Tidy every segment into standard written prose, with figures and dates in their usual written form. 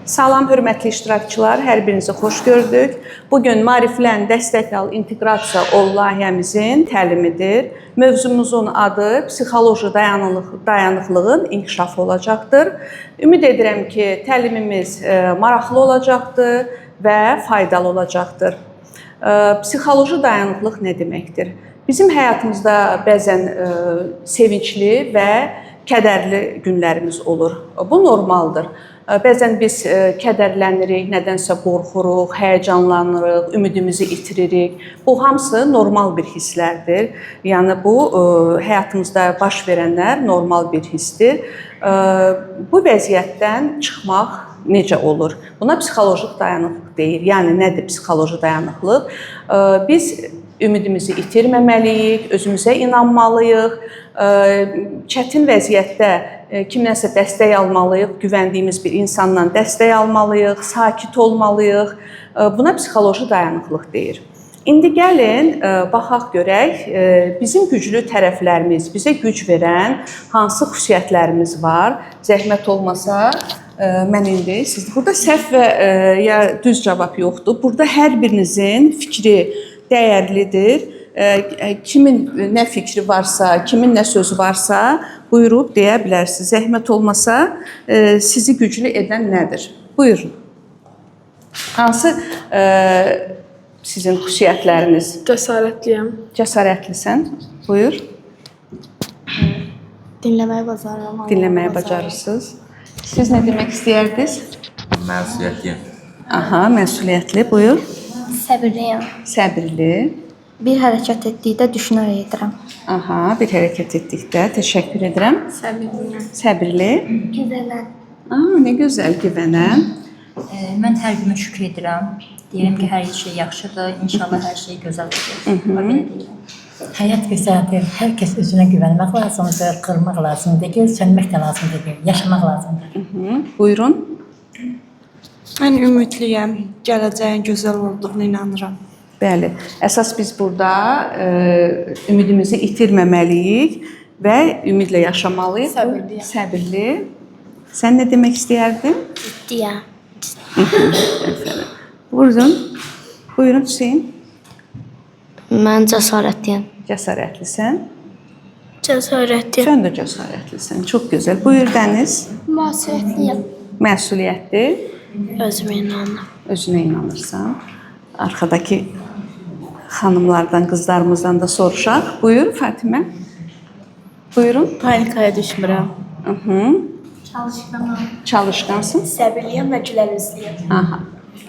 Salam hörmətli iştirakçılar, hər birinizi xoş gördük. Bu gün Maariflən Dəstək Al İnteqrasiya Ol layihəmizin təlimidir. Mövzumuzun adı psixoloji dayanıqlığın inkişafı olacaqdır. Ümid edirəm ki, təlimimiz maraqlı olacaqdır və faydalı olacaqdır. Psixoloji dayanıqlıq nə deməkdir? Bizim həyatımızda bəzən sevincli və kədərli günlərimiz olur. Bu normaldır. Bəzən biz kədərlənirik, nədənsə qorxuruq, həyəcanlanırıq, ümidimizi itiririk. Bu hamısı normal bir hisslərdir. Yəni bu həyatımızda baş verənlər normal bir hissdir. Bu vəziyyətdən çıxmaq necə olur? Buna psixoloji dayanıqlıq deyir. Yəni nədir psixoloji dayanıqlıq? Biz ümidimizi itirməməliyik, özümüzə inanmalıyıq. Çətin vəziyyətdə kimdənsə dəstək almalıyıq, güvəndiyimiz bir insandan dəstək almalıyıq, sakit olmalıyıq. Buna psixoloji dayanıqlıq deyir. İndi gəlin baxaq görək, bizim güclü tərəflərimiz, bizə güc verən hansı xüsusiyyətlərimiz var? Zəhmət olmasa mən indi siz burada səhv və ya düz cavab yoxdur. Burada hər birinizin fikri dəyərlidir. Kimin nə fikri varsa, kimin nə sözü varsa, buyurub deyə bilərsiniz. Zəhmət olmasa sizi güclü edən nədir? Buyurun. Hansı sizin xüsusiyyətləriniz? Cəsarətliyəm. Cəsarətlisən. Buyur. Dinləməyi bacarıram. Dinləməyi bacarırsınız. Siz nə demək istəyərdiniz? Məsuliyyətliyəm. Aha, məsuliyyətli. Buyur. Səbirliyəm. Səbirli. Bir hərəkət etdikdə düşünərək edirəm. Aha, bir hərəkət etdikdə təşəkkür edirəm. Səbirliyəm. Səbirli. Güvənən. Aa, nə gözəl, güvənən. Mən hər günə şükür edirəm. Deyirəm ki, hər şey yaxşıdır. İnşallah hər şey gözəl olacaq. Belə deyirəm. Həyat gözəldir. Hər kəs özünə güvənmək lazımdır, qırmaq lazım deyil, sönmək də lazım deyil, yaşamaq lazımdır. Buyurun. Mən ümidliyəm. Gələcəyin gözəl olduğuna inanıram. Bəli. Əsas biz burada ümidimizi itirməməliyik və ümidlə yaşamalıyıq. Səbirliyəm. Səbirli. Sən nə demək istəyərdin? Ciddiyəm. Buyurun. Buyurun Hüseyn. Mən cəsarətliyəm. Cəsarətlisən. Cəsarətliyəm. Sən də cəsarətlisən. Çox gözəl. Buyur Dəniz. Məsuliyyətliyəm. Məsuliyyətli. Özümə inanıram. Özünə inanırsan. Arxadakı xanımlardan, qızlarımızdan da soruşaq. Buyur Fatimə. Buyurun. Panikaya düşmürəm. Çalışqanam. Çalışqansın. Səbirliyəm və gülərüzlüyəm. Aha.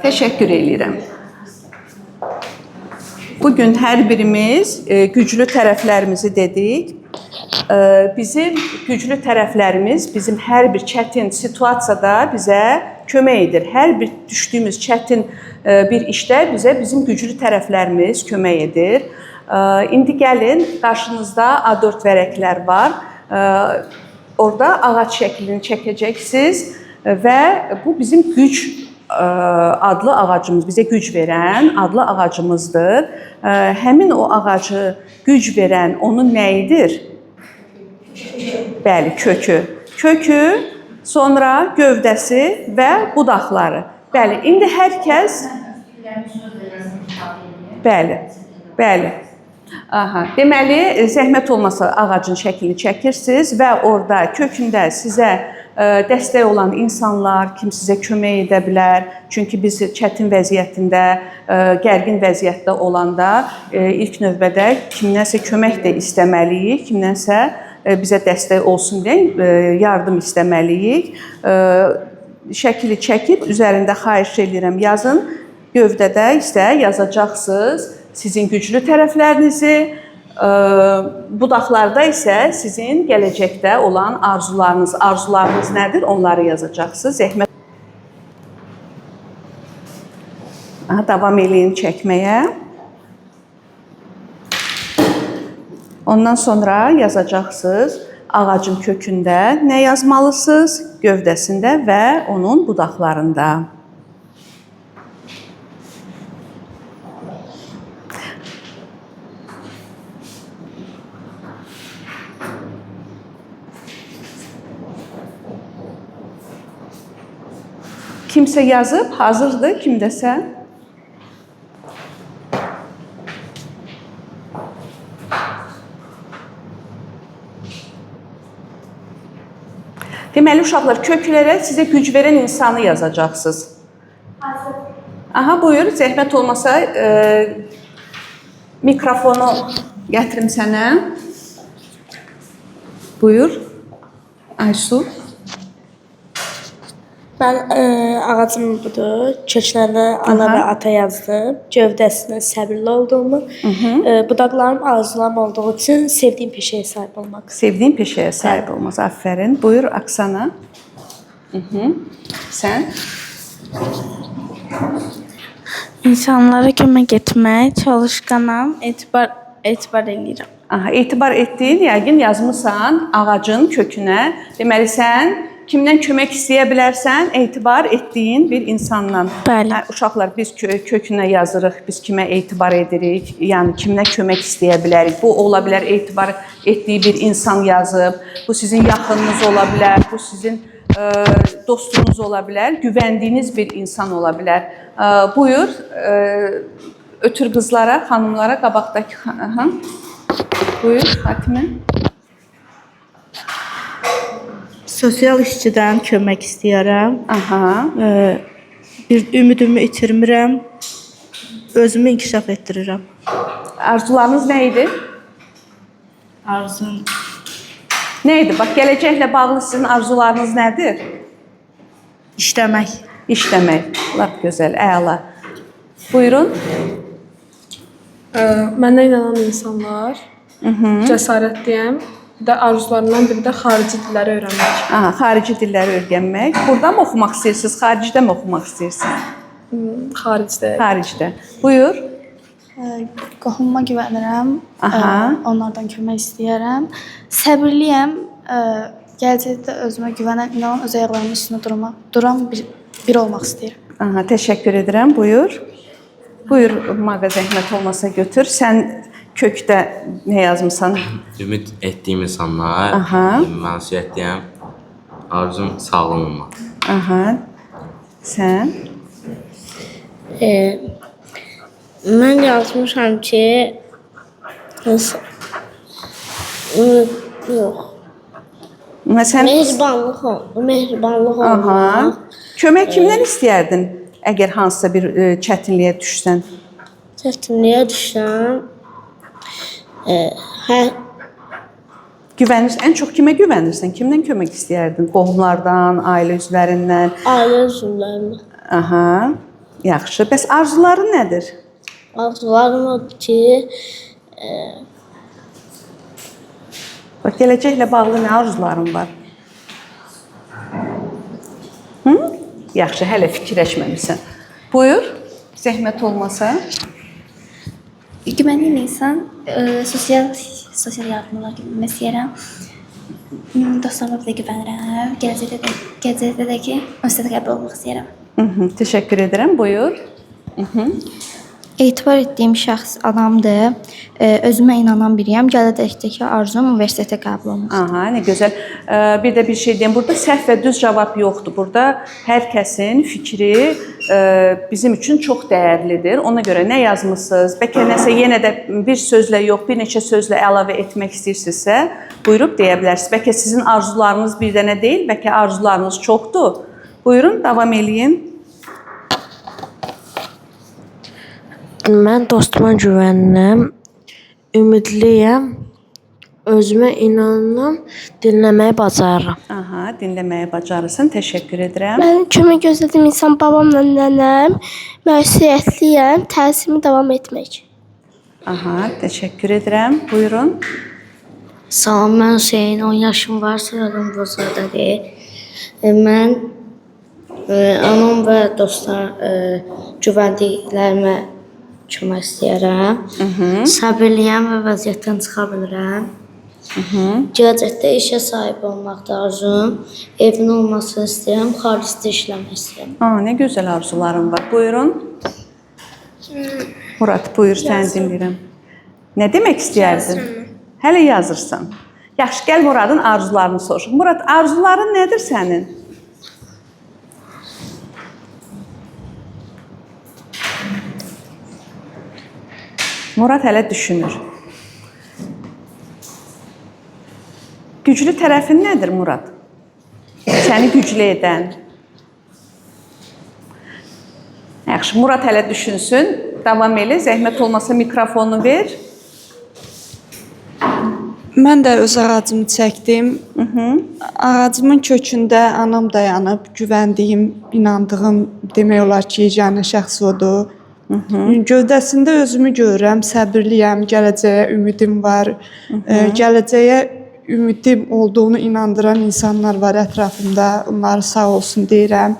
Təşəkkür eləyirəm. Bugün hər birimiz güclü tərəflərimizi dedik. Bizim güclü tərəflərimiz bizim hər bir çətin situasiyada bizə kömək edir. Hər bir düşdüyümüz çətin bir işdə bizə bizim güclü tərəflərimiz kömək edir. İndi gəlin, qarşınızda A4 vərəqlər var. Orada ağac şəklini çəkəcəksiniz və bu bizim güc adlı ağacımız, bizə güc verən adlı ağacımızdır. Həmin o ağacı güc verən onun nəyidir? Bəli, kökü. Kökü, sonra gövdəsi və budaqları. Bəli, indi hər kəs... Bəli, bəli. Aha, deməli, zəhmət olmasa ağacın şəklini çəkirsiniz və orada kökündə sizə dəstək olan insanlar, kim sizə kömək edə bilər. Çünki biz çətin vəziyyətində, gərgin vəziyyətdə olanda ilk növbədə kimdənsə kömək də istəməliyik, kimdənsə bizə dəstək olsun deyə yardım istəməliyik. Şəkili çəkib, üzərində xahiş eləyirəm, yazın. Gövdədə isə yazacaqsınız sizin güclü tərəflərinizi, budaqlarda isə sizin gələcəkdə olan arzularınız, arzularınız nədir, onları yazacaqsınız. Zəhmət. Aha, davam eləyin çəkməyə. Ondan sonra yazacaqsınız ağacın kökündə nə yazmalısınız, gövdəsində və onun budaqlarında. Kimsə yazıb, hazırdır, kimdəsə? Deməli, uşaqlar, köklərə sizə güc verən insanı yazacaqsınız. Aha, buyur, zəhmət olmasa mikrofonu gətirim sənə. Buyur, Aysu. Mən ağacım budur. Köklərində ana və ata yazdım. Gövdəsinə səbirli olduğumu, budaqlarım arzularım olduğu üçün sevdiyim peşəyə sahib olmaq. Sevdiğin peşəyə sahib olmaq. Aferin. Buyur Aksana. Hı. Sən? İnsanlara kömək etmək, çalışqanam, etibar etibar eləyirəm. Aha, etibar etdiyin yəqin yazmısan ağacın kökünə. Deməli sən kimdən kömək istəyə bilərsən? Etibar etdiyin bir insandan. Bəli. Hə, uşaqlar biz kökünə yazırıq, biz kimə etibar edirik, yəni kimdən kömək istəyə bilərik. Bu ola bilər etibar etdiyi bir insan yazıb, bu sizin yaxınınız ola bilər, bu sizin dostunuz ola bilər, güvəndiyiniz bir insan ola bilər. Buyur, ötür qızlara, xanımlara, qabaqdakı aha. Buyur Fatimə. Sosial işçidən kömək istəyirəm. Aha. Bir ümidimi itirmirəm. Özümü inkişaf etdirirəm. Arzularınız nə idi? Arzum Nə idi? Bax, gələcəklə bağlı sizin arzularınız nədir? işləmək. İşləmək. Lap gözəl, əla. Buyurun. Mənə inanan insanlar, cəsarətliyəm. Bir də arzularımdan biri də xarici dilləri öyrənmək. Aha, xarici dilləri öyrənmək. Burada mı oxumaq istəyirsiniz, xaricdə mi oxumaq istəyirsiniz? Xaricdə. Xaricdə. Buyur. Qohumuma güvənirəm. Aha. Onlardan kömək istəyirəm. Səbirliyəm. Gələcəkdə özümə güvənən, inanan, öz ayaqlarımın üstündə duran bir olmaq istəyirəm. Aha, təşəkkür edirəm. Buyur. Buyur, Maqa zəhmət olmasa götür. Sən kökdə nə yazmısan? Ümid etdiyim insanlar, Aha. məsuliyyətliyəm. Arzum sağlam olmaq. Aha. Sən? Mən yazmışam ki, yox, Sən mehribanlıq ol, mehribanlıq Aha. Kömək kimdən istəyərdin əgər hansısa bir çətinliyə düşsən? Çətinliyə düşsəm, hə, Güvənirsən, ən çox kimə güvənirsən? Kimdən kömək istəyərdin? Qohumlardan, ailə üzvlərindən? ailə üzvlərimdən. Aha. Yaxşı. Bəs arzuların nədir? Arzularım odur ki, Bax, gələcəklə bağlı nə arzuların var? Hı? Yaxşı, hələ fikirləşməmisən. Buyur. Zəhmət olmasa. Güvəndiğim insan sosial yardımlar güvənmək istəyirəm. Dostlarıma da güvənirəm. Gələcəkdə də ki, universitetə qəbul olmaq istəyirəm. Təşəkkür edirəm. Buyur. Etibar etdiyim şəxs anamdır. Özümə inanan biriyəm. Gələcəkdəki arzum universitetə qəbul olmaq. Aha, nə gözəl. Bir də bir şey deyim. Burada səhv və düz cavab yoxdur. Burada hər kəsin fikri bizim üçün çox dəyərlidir. Ona görə nə yazmısınız, bəlkə nəsə yenə də bir sözlə yox, bir neçə sözlə əlavə etmək istəyirsinizsə, buyurub deyə bilərsiniz. Bəlkə sizin arzularınız bir dənə deyil, bəlkə arzularınız çoxdur. Buyurun, davam eləyin. Mən dostuma güvənirəm, ümidliyəm, özümə inanıram, dinləməyi bacarıram. Aha, dinləməyi bacarırsan. Təşəkkür edirəm. Mənim kömək gözlədiyim insan babamla nənəm, məsuliyyətliyəm, təhsilimi davam etmək. Aha, təşəkkür edirəm. Buyurun. Salam, mən Hüseyn, 10 yaşım var, soyadım Bozadədir. Mən anam və dostlar güvəndiklərimə kömək istəyirəm. Səbirliyəm və vəziyyətdən çıxa bilirəm. Gələcəkdə işə sahib olmaq da arzum, evin olmasını istəyirəm, xaricdə işləmək istəyirəm. Aa, nə gözəl arzularım var. Buyurun. Murad, buyur, səni dinləyirəm. Nə demək istəyərdin? Hələ yazırsan. Yaxşı, gəl Muradın arzularını soruşaq. Murad, arzuların nədir sənin? Murad hələ düşünür. Güclü tərəfin nədir Murad? Səni güclü edən. Yaxşı, Murad hələ düşünsün. Davam elə. Zəhmət olmasa mikrofonu ver. Mən də öz ağacımı çəkdim. Ağacımın kökündə anam dayanıb, güvəndiyim, inandığım demək olar ki, yeganə şəxs odur. Gövdəsində özümü görürəm, səbirliyəm, gələcəyə ümidim var. Gələcəyə ümidim olduğunu inandıran insanlar var ətrafımda. Onları sağ olsun deyirəm.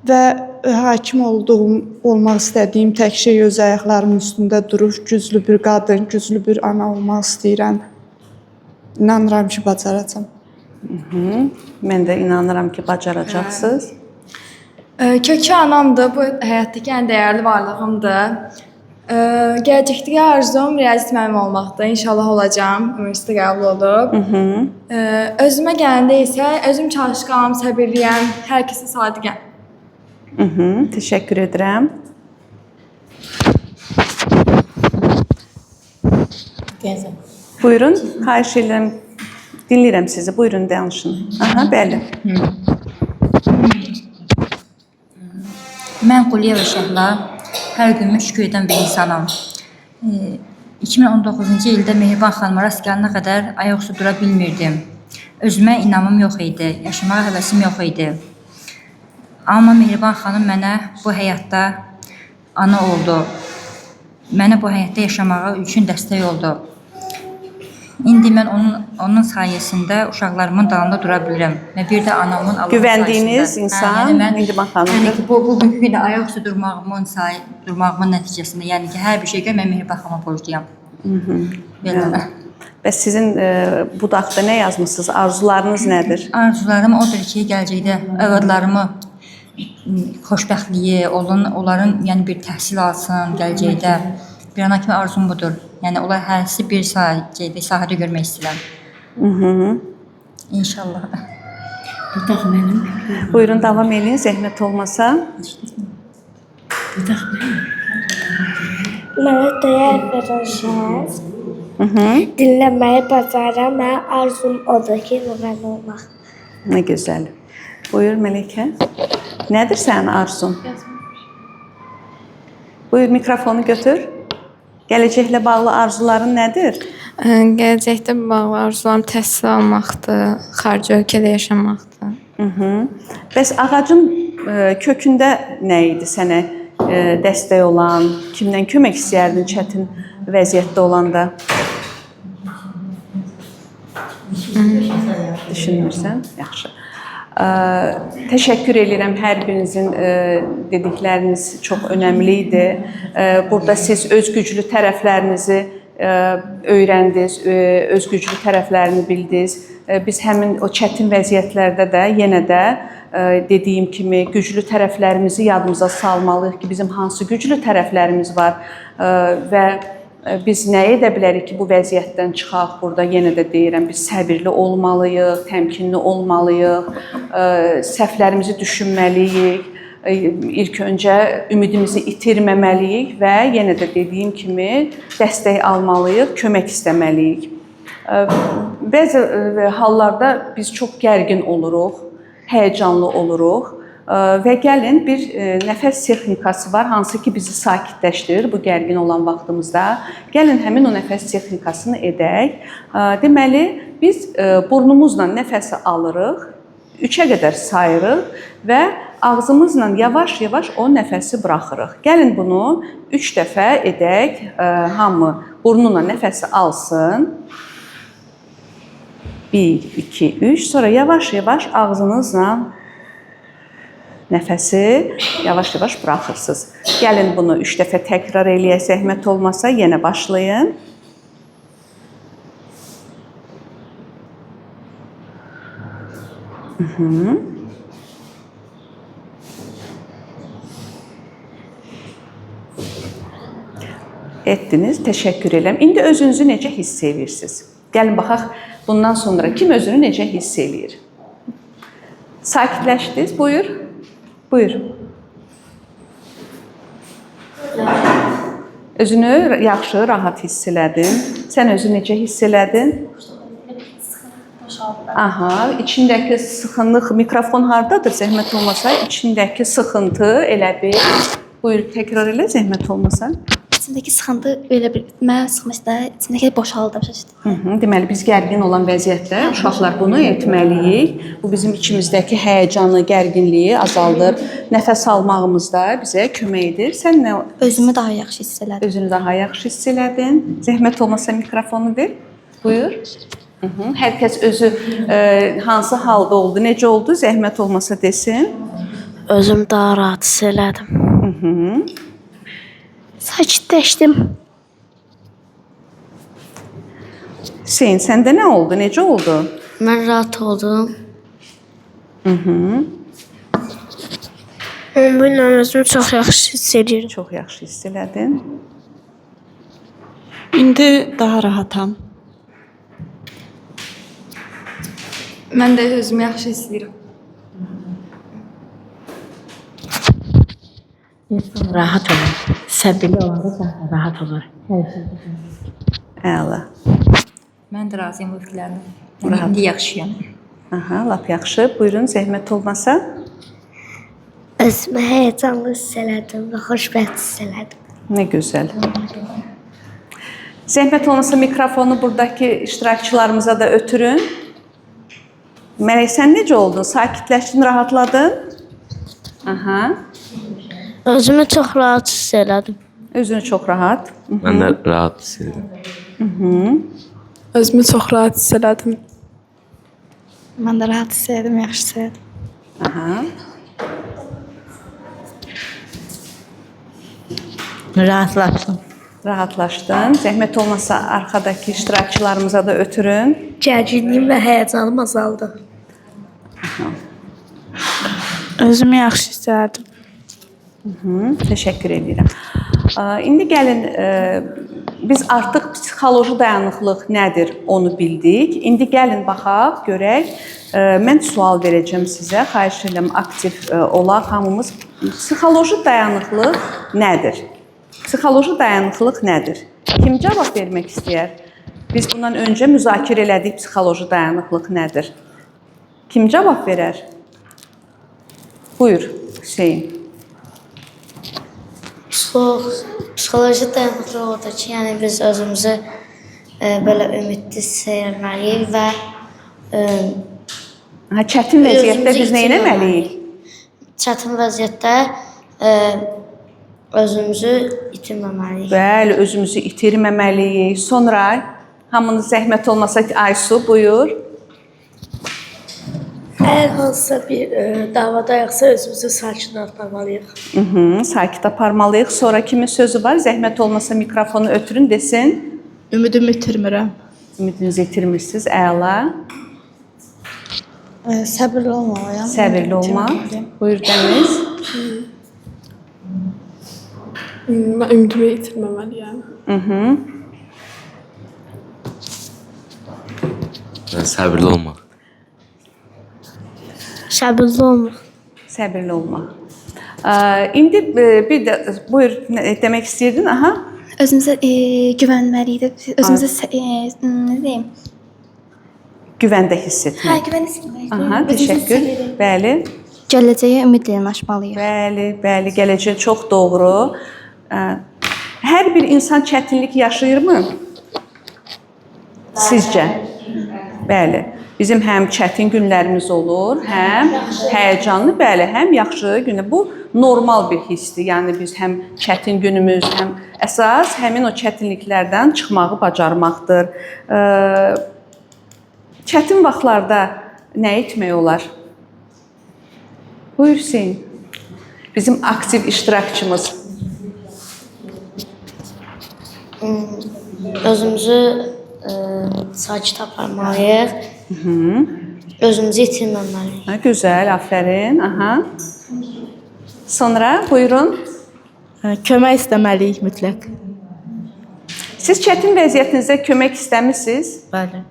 Və hakim olduğum, olmaq istədiyim tək şey öz ayaqlarımın üstündə durub güclü bir qadın, güclü bir ana olmaq istəyirəm. İnanıram ki, bacaracam. Mən də inanıram ki, bacaracaqsınız. Kökü anamdır. Bu həyatdakı ən dəyərli varlığımdır. Gələcəkdəki arzum riyaziyyat müəllimi olmaqdır. İnşallah olacağam. Universitetə qəbul olub. Özümə gələndə isə özüm çalışqanam, səbirliyəm, hər kəsə sadiqəm. Təşəkkür edirəm. Deyəsən. Buyurun, xahiş edirəm. Dinləyirəm sizi. Buyurun, danışın. Aha, bəli. Mən Quliyeva Şəhla hər günümü şükür edən bir insanam. 2019-cu ildə Mehriban xanıma rast gələnə qədər ayaq üstə dura bilmirdim. Özümə inamım yox idi, yaşamağa həvəsim yox idi. Amma Mehriban xanım mənə bu həyatda ana oldu. Mənə bu həyatda yaşamağa üçün dəstək oldu. İndi mən onun sayəsində uşaqlarımın dalında dura bilirəm və bir də anamın Allahın Güvəndiyiniz sayəsində. insan yəni mən, Mehriban xanımdır. Yəni ki, bu bugünkü gündə ayaq üstə durmağımın nəticəsində, yəni ki, hər bir şey görə mən Mehriban xanıma borcluyam. Belə. Bəs sizin budaqda nə yazmısınız? Arzularınız nədir? Arzularım odur ki, gələcəkdə övladlarımı xoşbəxtliyi, onların yəni bir təhsil alsın gələcəkdə. Bir ana kimi arzum budur. Yəni onlar hərisi bir sahədə görmək istəyirəm. İnşallah. Budaq mənim. Buyurun, davam eləyin, zəhmət olmasa. Budaq mənim. Mənə dəyər verən şəxs dinləməyi bacaran, mənim arzum odur ki, müğənni olmaq. Nə gözəl. Buyur Mələkə. Nədir sənin arzun? Buyur, mikrofonu götür. Gələcəklə bağlı arzuların nədir? Gələcəkdə bağlı arzularım təhsil almaqdır, xarici ölkədə yaşamaqdır. Bəs ağacın kökündə nə idi sənə dəstək olan, kimdən kömək istəyərdin çətin vəziyyətdə olanda? Düşünmürsən? Yaxşı. Təşəkkür edirəm hər birinizin dedikləriniz çox önəmli idi. Burada siz öz güclü tərəflərinizi öyrəndiniz, öz güclü tərəflərini bildiniz. Biz həmin o çətin vəziyyətlərdə də yenə də dediyim kimi güclü tərəflərimizi yadımıza salmalıyıq ki, bizim hansı güclü tərəflərimiz var və biz nə edə bilərik ki, bu vəziyyətdən çıxaq? Burada yenə də deyirəm, biz səbirli olmalıyıq, təmkinli olmalıyıq, səhvlərimizi düşünməliyik. İlk öncə ümidimizi itirməməliyik və yenə də dediyim kimi dəstək almalıyıq, kömək istəməliyik. Bəzi hallarda biz çox gərgin oluruq, həyəcanlı oluruq və gəlin bir nəfəs texnikası var, hansı ki bizi sakitləşdirir bu gərgin olan vaxtımızda. Gəlin həmin o nəfəs texnikasını edək. Deməli, biz burnumuzla nəfəsi alırıq, 3-ə qədər sayırıq və ağzımızla yavaş-yavaş o nəfəsi buraxırıq. Gəlin bunu 3 dəfə edək. Hamı burnuna nəfəsi alsın. 1, 2, 3. Sonra yavaş-yavaş ağzınızla nəfəsi yavaş-yavaş buraxırsınız. Gəlin bunu 3 dəfə təkrar eləyək, zəhmət olmasa yenə başlayın. Etdiniz, təşəkkür edirəm. İndi özünüzü necə hiss edirsiniz? Gəlin baxaq bundan sonra kim özünü necə hiss eləyir? Sakitləşdiniz, buyur. Buyur. Özünü yaxşı, rahat hiss elədin. Sən özünü necə hiss elədin? Aha, içindəki sıxınlıq, mikrofon hardadır? Zəhmət olmasa, içindəki sıxıntı elə bil. Buyur, təkrar elə zəhmət olmasa. İçindəki sıxıntı elə bir mənə sıxmışdı, içindəki boşaldı, başa düşdün? Hı -hı. Deməli biz gərgin olan vəziyyətdə uşaqlar bunu etməliyik. Bu bizim içimizdəki həyəcanı, gərginliyi azaldır. Nəfəs almağımızda bizə kömək edir. Sən nə Özümü daha yaxşı hiss elədim. özünü daha yaxşı hiss elədin? Zəhmət olmasa mikrofonu ver. Buyur. Hı -hı. Hər kəs özü hansı halda oldu, necə oldu, zəhmət olmasa desin. Özüm daha rahat hiss elədim. Sakitləşdim. Hüseyn, səndə nə oldu? Necə oldu? Mən rahat oldum. Bununla özümü çox yaxşı hiss edirəm. Çox yaxşı hiss elədin. İndi daha rahatam. Mən də özümü yaxşı hiss edirəm. İnsan rahat olur. Səbirli olanda da rahat olur. Hər şeydə. Əla. Mən də razıyam bu fikirlərlə. Yəni indi yaxşıyam. Aha, lap yaxşı. Buyurun, zəhmət olmasa. Özümü həyəcanlı hiss elədim və xoşbəxt hiss elədim. Nə gözəl. Zəhmət olmasa mikrofonu buradakı iştirakçılarımıza da ötürün. Mələk, sən necə oldun? Sakitləşdin, rahatladın? Aha. Özümü çox rahat hiss elədim. Özünü çox rahat. Mən də rahat hiss edirəm. Özümü çox rahat hiss elədim. Mən də rahat hiss elədim, yaxşı hiss elədim. Aha. Rahatlaşdım. Rahatlaşdın. Zəhmət olmasa arxadakı iştirakçılarımıza da ötürün. Gərginliyim və həyəcanım azaldı. Özümü yaxşı hiss elədim. Təşəkkür edirəm. İndi gəlin biz artıq psixoloji dayanıqlıq nədir onu bildik. İndi gəlin baxaq, görək. Mən sual verəcəm sizə. Xahiş edirəm aktiv olaq hamımız. Psixoloji dayanıqlıq nədir? Psixoloji dayanıqlıq nədir? Kim cavab vermək istəyər? Biz bundan öncə müzakirə elədik psixoloji dayanıqlıq nədir? Kim cavab verər? Buyur, Hüseyn. Psixoloji dayanıqlıq odur ki, yəni biz özümüzü belə ümidli hiss etməliyik və Çətin vəziyyətdə biz nə etməliyik? Çətin vəziyyətdə özümüzü itirməməliyik. Bəli, özümüzü itirməməliyik. Sonra hamınız zəhmət olmasa Aysu, buyur. Əgər hansısa bir davadayıqsa özümüzü sakin aparmalıyıq. Sakit aparmalıyıq. Sonra kimin sözü var? Zəhmət olmasa mikrofonu ötürün desin. Ümidimi itirmirəm. Ümidinizi itirmirsiniz. Əla. Səbirli olmalıyam. Səbirli olmaq. Buyur Dəniz. Mən ümidimi itirməməliyəm. Səbirli olmaq. Səbirli olmaq. Səbirli olmaq. İndi bir də buyur, nə demək istəyirdin? Aha. Özümüzə güvənməliyik. Özümüzə nə deyim? Güvəndə hiss etmək. Hə, güvən hiss etməliyik. Aha, təşəkkür. Bəli. Gələcəyə ümidlə yanaşmalıyıq. Bəli, bəli, gələcək çox doğru. Hər bir insan çətinlik yaşayırmı? Sizcə? Bəli. Bizim həm çətin günlərimiz olur, həm həyəcanlı, bəli, həm yaxşı günlər. Bu normal bir hissdir. Yəni biz həm çətin günümüz, həm əsas həmin o çətinliklərdən çıxmağı bacarmaqdır. Çətin vaxtlarda nə etmək olar? Buyur Hüseyn. Bizim aktiv iştirakçımız. Özümüzü sakit aparmalıyıq. Özümüzü itirməməliyik. Ha, gözəl, afərin. Aha. Sonra buyurun. Kömək istəməliyik mütləq. Siz çətin vəziyyətinizdə kömək istəmisiniz? Bəli.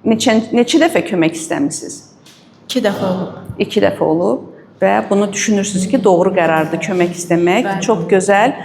Neçə dəfə kömək istəmisiniz? 2 dəfə olub. 2 dəfə olub və bunu düşünürsünüz ki, doğru qərardır kömək istəmək. Bəli. Çox gözəl.